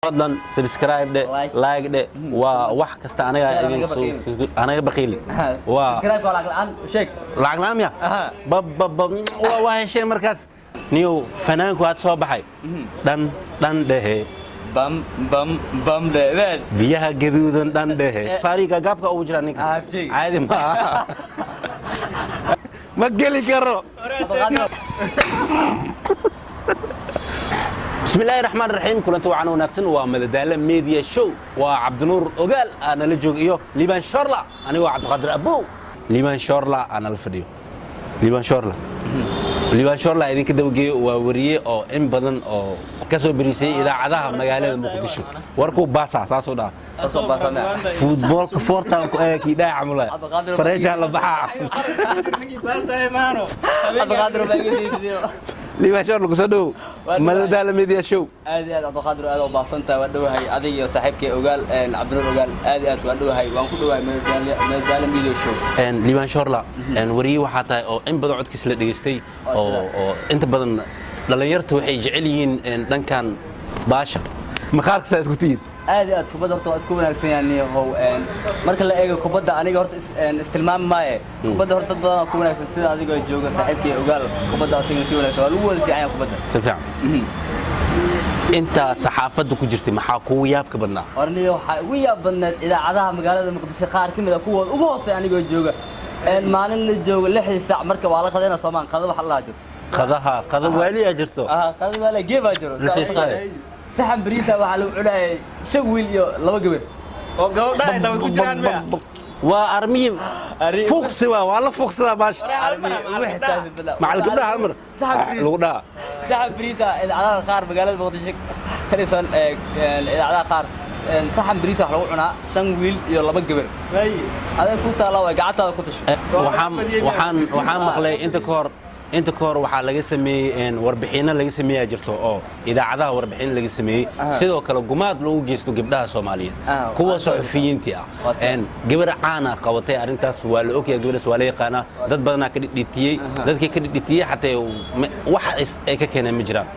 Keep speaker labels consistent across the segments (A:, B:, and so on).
A: Fadlan subscribe dhe, like dhe, waa wax kasta anaga idin anaga baqiili waa
B: Subscribe waa lacag la'aan, sheeg.
A: Lacag la'aan miya?
B: Aha.
A: Bab bab bab, waa hesheen markaas. Niyow, fanaanku aad soo baxay, dhan dhan dhehe.
B: Bam bam bam dheebeed.
A: Biyaha gaduudan dhan dhehe, faariga gaabka ugu jira ninka.
B: Ah, jeeg.
A: Caadi ma aha, ma geli karo. Bismi illaahi raxmaan raxiim. Kulanti wacan wanaagsan, waa Madadaalo Media Show. Waa Cabdinuur Ogaal aa nala joog iyo Liibaan Shorla. Anigoo Cabdiqaadir Abow, Liibaan Shorla aa nala fadhiyo. Liibaan Shorla, Liibaan Shorla idinka dabageeyo, waa wariye oo in badan oo ka soo berisay idaacadaha magaalada Muqdisho. Warkuu baasaa saasuu dhaha.
B: Kasoo baasamee.
A: Futboolka foortaan ku ee kii dhaca mula.
B: Cabdiqaadir.
A: Fareejaa la baxaa.
B: Cabdiqaadir baa iga deysiyo.
A: Liibaan Shorla, kusoo dhow
B: Waa dhawahay.
A: Madadaalo Media Show.
B: Aad iyo aad, Cabdiqaadir, aad u baahsan tahay. Waa dhowahay adiga iyo saaxiibkay Ogaal, Cabdinuur Ogaal. Aad iyo aad waa dhowahay, waan ku dhowahay Madadaalo Media Show.
A: Liibaan Shorla, wariye waxaa tahay oo in badan codkiisa la dhegaystay
B: Waa
A: oo
B: sidaa.
A: oo inta badan dhallinyartu waxay jecel yihiin dhankan baasha maqaarka saa isku tiyid.
B: Aad iyo aad, kubadda horta waa isku wanaagsan yahay niyahow. Marka la eego kubadda, aniga horta istilmaami maaye, kubadda horta dad badan oo ku wanaagsan sida adigoo jooga, saaxiibkay Ogaal, kubadda asigana si wanaagsan waa lagu wada fiican yahay kubadda.
A: Si fiican. Intaa saxaafadda ku jirtay, maxaa kugu yaabka badnaa?
B: Orniyo, waxaa ugu yaab badneed idaacadaha magaalada Muqdisho qaar ka mid a kuwooda ugu hooseeya anigoo jooga, maalin la joogo 6-dii saac, marka waa la qadayna Soomaan, qada waxa la jirto.
A: Qadaha, qada waaliyaa jirto.
B: Aha, qada waa la geebaa jiro.
A: Rasiis qaade.
B: Saxan bariisa waxaa lagu cunayay shan wiil iyo laba gabar.
C: Oo gabadha inta way ku jiraan miya?
A: Waa armiyi fuuqsi, waa la fuuqsadaa baasha.
B: Ugu xisaabin badnaa.
A: Macal gabdhaha hal mar
B: Saxan bariis.
A: lagu dhaha.
B: Saxan bariisa idaacadaha qaar magaalada Muqdisho ka dhisan, idaacadaha qaar, saxan bariis wax lagu cunaa shan wiil iyo laba gabar. Adeeg ku taala way gacantaada ku tasho.
A: Waxaan maqlay inta ka hor waxaa laga sameeyey warbixinno laga sameeyaa jirto oo idaacadaha warbixin laga sameeyey. Sidoo kale gumaad loogu geysto gabdhaha Soomaaliyeed, kuwa suxufiyiintii ah.
B: Waa sida.
A: Gabar caana qabatay arrintaas, waa la ogyahay gabadhaas, waa la yaqaanaa. Dad badanaa ka dhidhitiyey, dadkii ka dhidhitiyey xataa wax ay ka keeneen ma jiraan.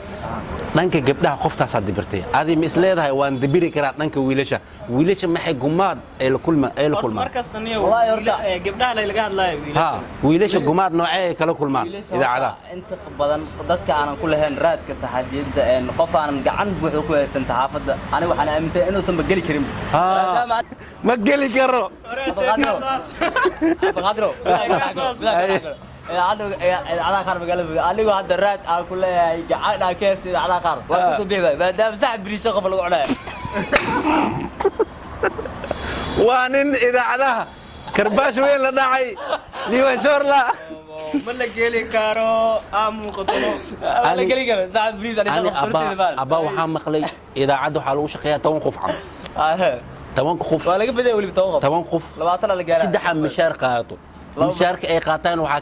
A: Dhanka gabdhaha qoftaasaa dibirtay, adi ma is leedahay waan dibiri karaa dhanka wiilasha? Wiilasha maxay gumaad ay la kulma ay la
C: Horta
A: kulmaan?
C: Markasta niyo
B: Wallahi horta-
C: gabdhaha laga hadlaayo, wiilasha.
A: Ha, wiilasha gumaad noocee ay kala kulmaan
B: Wiilasha
A: idaacadaha?
B: Horta inta badan dadka aanan ku lahayn raadka saxaafiyadda, qof aanan gacan buuxda ku haysan saxaafadda, aniga waxaan aaminsan inuusanba geli karin. Maadaama
A: Ma geli karo.
B: Cabdiqaadiro, idaacadaha qaar magaalada Muqdisho, anigoo hadda raad aan ku leeyahay, gacan aan ka haysto idaacadaha qaar, waa kasoo bixi waay maadaama sax biriisho qof lagu cunayo.
A: Waa nin idaacadaha karbaash weyn la dhacay, Liiban Shoorla.
C: Ma la geli karo, aa muuqato.
B: Ma la geli karo sax biriis aniga
A: Ani
B: qof horteeda baan.
A: Abaa, waxaa maqlay idaacadda waxaa lagu shaqeeyaa 10 qof camal. 10 qof.
B: Waa laga badaya weliba 10 qof.
A: 10 qof.
B: 20 la gaaraa.
A: Saddexa mishaar qaadato. Mishaarka ay qaataan waxaa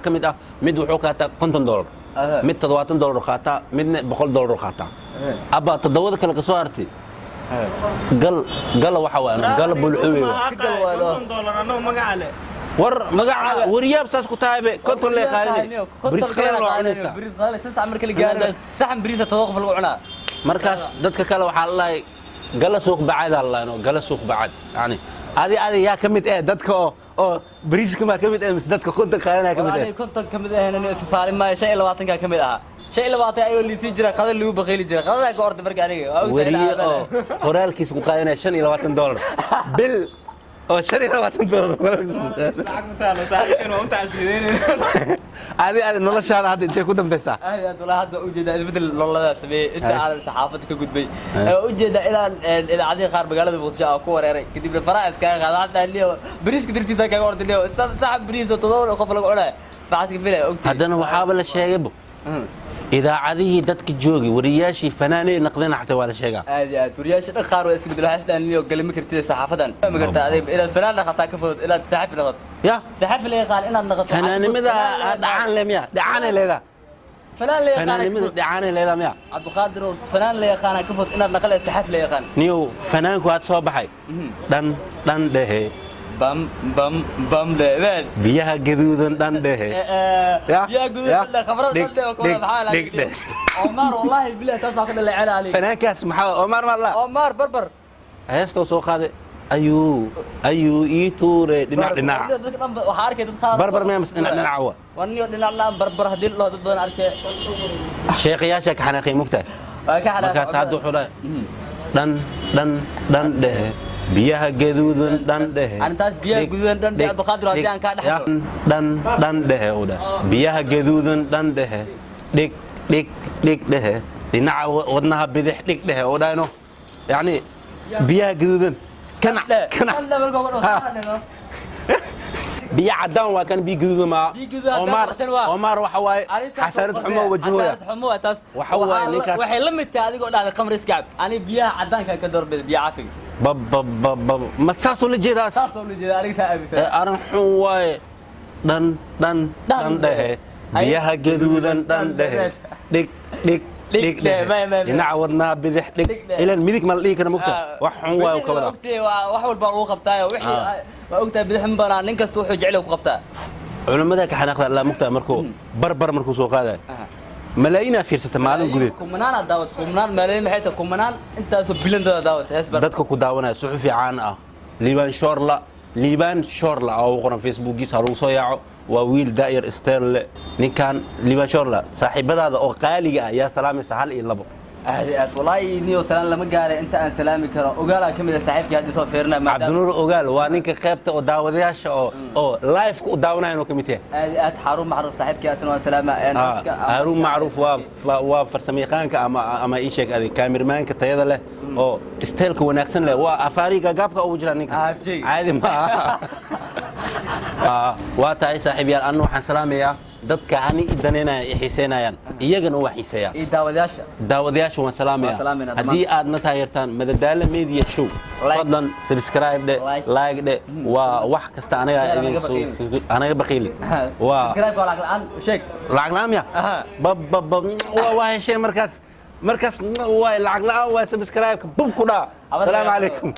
A: ka mid ah, mid wuxuu qaataa $50, mid $70 qaataa, midna $100 qaataa. Abaa, toddobada kale ka soo hartay gal gala waxa waa gala bulxuwe.
C: $50 anoo magaca leh.
A: War magaca wariyaab saas ku tahaybe, 50 lee qaadanay, bariis qalin loo cunaysaa.
B: Bariis qalin 5 saac marka la gaaro, saxan bariis 7 qof lagu cunaa.
A: Markaas dadka kale waxaa la dhahay gala suuq bacaad aa la dhahay, gala suuq bacaad. Yani adi yaa ka mid eh dadka oo bariiska maa ka mid eh mise dadka 50 qaadanaya ka mid eh?
B: Aniga 50 ka mid ahayn, aniga isfaalin maayo. 25 ka mid ahaa, 25 ayuu liisii jira, qada lagu bakayli jira, qadadaa ka orday marka aniga waa ogtahay
A: wariye
B: inaan
A: oo qoraalkiisa ku qaadanaya $25 bil, oo $25 qoraalkiisa ku qaadanaya.
C: Lacag ma taalo, saaxiibkan waa u tacsiideynayna.
A: Adi noloshaada hadda intee ku dambaysaa?
B: Aad iyo aad, walaa hadda ujeedaa isbedel nololeed sameeyey inta aanan saxaafadda ka gudbay. Ujeedaa inaan idaacadihii qaar magaalada Muqdisho aan ku wareeray, kadibna faraha iskaga qaada hadda liyo bariiska dartiisa kaga orday liyo saxan bariis oo 7 qof lagu cunayo, maxaad ka filaya ogtay?
A: Haddana waxaaba la sheegaybo idaacadihii dadka joogi wariyaashii fanaanay naqdeen xataa waa la sheegaa.
B: Aad iyo aad, wariyaasha dhan qaar waa iska bedel. Waxaa isdhahan liyo galima kartida saxaafadan, ma kartaa adiga inaad fanaan dhaqataa ka fudud inaad saxafi noqoto.
A: Ya.
B: Saxafi la yaqaan inaad noqoto.
A: Fanaanimada dhacaan le miya? Dhacaanay leedaa.
B: Fanaan la yaqaan.
A: Fanaanimada dhacaanay leedaa miya?
B: Cabdiqaadir oo fanaan la yaqaan ka fudud inaad naqale saxafi la yaqaan.
A: Niyow, fanaanku aad soo baxay, dhan dhan dhehe.
B: Bam bam bam le.
A: Biyaha gaduudan dhan dhehe. Ya,
B: biyaha
A: ya.
B: guduudan dhan khamrada
A: Dhig,
B: dhan dhe oo
A: dhig,
B: kale maxaa
A: dhig, dheh.
B: Omar, wallahi billahi, taas waa ka dhaleeceen ali.
A: Fanaankaas maxaa Omar Marla?
B: Omar barbar.
A: Heestoo soo qaaday ayuu ii tuuray dhinac dhinac.
B: Dadka dhan waxaa arkay dad qaar.
A: Barbar miyaa mise dhinac dhinac wa?
B: Waa niyo dhinac laan barbar haddii la dhaho dad badan arkay.
A: Sheekayaasha ka xanaaqay, mugtahay?
B: Waa ka xanaaqay.
A: Markaas hadda wuxuu dhahay dhan dhan dhan dhehe, biyaha gaduudan dhan dhehe.
B: Arrintaas biyaha
A: Dhig,
B: gaduudan dhan dhehe,
A: dhig,
B: Abdulqaadir, haddii
A: dhig,
B: aan kaa dhex
A: ya,
B: galo.
A: Dhan dhan dhehe uu dhahay, biyaha gaduudan dhan dhehe, dhig dhig dhig dhehe, dhinaca wadnaha bidix dhig dhehe uu dhahay. No, yacni biyaha gaduudan kanac kanac.
B: Dhan dhe marka ugu dhaho,
A: Ha.
B: dhan dhe, no.
A: Biyo cadaan waa kan, biyo gaduudan maa.
B: Biyo gaduudan haddaan
A: Omar
B: maqashan waa.
A: Omar waxa waaye
B: Arrintaas
A: xasaanad
B: oo
A: xumo wajahooya.
B: Xasaanad xumo waa taas.
A: Waxa waaye ninkaas-
B: Waxay la mid tahay adigoo dhahday khamri iska cab. Ani biyaha cadaanka ka doorbida biyo caafiga.
A: Bab bab bab bab, ma saasoo la jeedaas?
B: Saas oo la jeeda aniga saa aaminsan.
A: Ee, arrin xun waaye. Dhan dhan
B: Dhan
A: dhan dhehe, biyaha gaduudan dhan dhehe, dhig dhig
B: dhig
A: dhig
B: dhehe,
A: dhehe,
B: may.
A: dhinaca wadnaha bidix dhig.
B: Dhig dhehe.
A: Ilan midig ma la dhihi kara, mugta? Wax xun waaye ka wadaa.
B: Ogtay, waa wax walba lagu qabtaayo wixii waa ogtahay bidix ma banaan, nin kasta wuxuu jecel yahay ku qabtaa.
A: Culimmada ka xanaaqda alla, mugta? Markuu barbar markuu soo qaadayo malaayiinaa fiirsata maalin gudeed.
B: Kumanaan aad daawat, kumanaan malaayiin maxay tahay, kumanaan intaasoo bilyan dad daawat hees bar.
A: Dadka ku daawanaya suxufi caan ah, Liibaan Shoorla, Liibaan Shoorla oo ugu qoran Facebookiisa ha lagu soo yaaco. Waa wiil daa'yar stelle ninkan Liibaan Shoorla. Saaxiibadaada oo qaaliga ah yaa salaamaysa, hal iyo labo?
B: Aad iyo aad, wallaahi niyo salaan lama gaaray inta aan salaami karo. Ogaalaa ka mid ah saaxiibkii hadda soo fiirinaya maadaama.
A: Cabdinuur Ogaal waa ninka qaybta oo daawadayaasha oo live-ka u daawanaya inuu ka mid yahay.
B: Aad iyo aad, Xaruun Macruuf saaxiibkii asna waan salaama.
A: Haaruun Macruuf waa farsamayaqaanka ama ii sheeg adig kaamirmaanka tayada leh oo steelka wanaagsan leh. Waa afaariga gaabka ugu jira ninka.
B: Ah, FJ.
A: Caadi ma aha. Waa tahay saaxiib yaal, anna waxaan salaamayaa dadka ani i daneynaya, i xiiseynayaan, iyagana waa xiiseeyaa.
B: Iyo daawadayaasha.
A: Daawadayaasha waan salaamaya.
B: Waan salaamayna dhammaan.
A: Haddii aadna taageertaan Madadaalo Media Show,
B: Like.
A: fadlan subscribe dhe,
B: Like.
A: like dhe, waa wax kasta anaga
B: Share
A: idin
B: anaga
A: anaga baqiili waa.
B: Subscribe waa lacag la'aan, sheeg.
A: Lacag la'aan miya?
B: Aha.
A: Bab bab bab, waa hesheen markaas waa lacag la'aan, waa subscribe-ka bub ku dhaa.
B: Habar
A: Asalaamu
B: laga
A: calaykum.